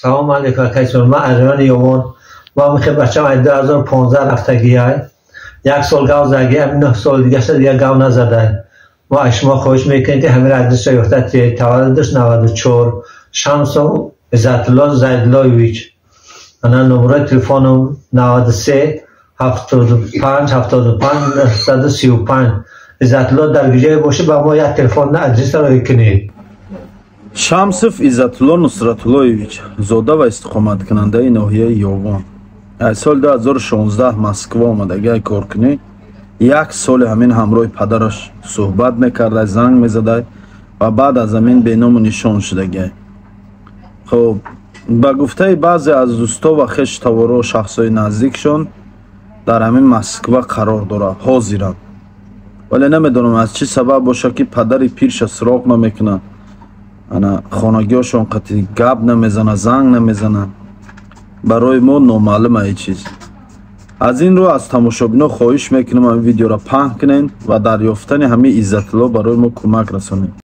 Салом алейкум, акай. Ман Ариёни Ёвон. Ма михе бачам ай 2015 рафтагиай. Як сол гав заги, 9 сол дигаша дига гав назадай. Мо аз шумо хоҳиш мекунем, ки ҳамин адреса ёфта, таваллудаш 94, Шамсов Иззатулло Зайдуллоевич. Ана номерои телефонум 93 75 75 935. Иззатулло дар куҷое бошӣ, ба мо як телефон адреса роҳӣ кунед. Шамсов Иззатулло Нусратуллоевич, зода ва истиқоматкунандаи ноҳияи Ёвон, аз соли 2016 Москва омадагиай коркунӣ. Як соли ҳамин ҳамроҳи падараш суҳбат мекардай, занг мезадай ва баъд аз ҳамин беному нишон шудагиай. Хуб, ба гуфтаи баъзе аз дӯсто ва хешу шахсҳои наздикшон, дар ҳамин Москва қарор дорад ҳозирам, вале намедонам, аз чӣ сабаб бошад, ки падари пирша суроғ намекунад, ана хонагиҳошон қати гап намезана, занг намезана. Барои мо номаълум ай чиз. Аз ин рӯ аз тамошобино хоҳиш мекунам, ҳамин видеоро паҳн кунед ва дар ёфтани ҳамин Иззатулло барои мо кӯмак расонед.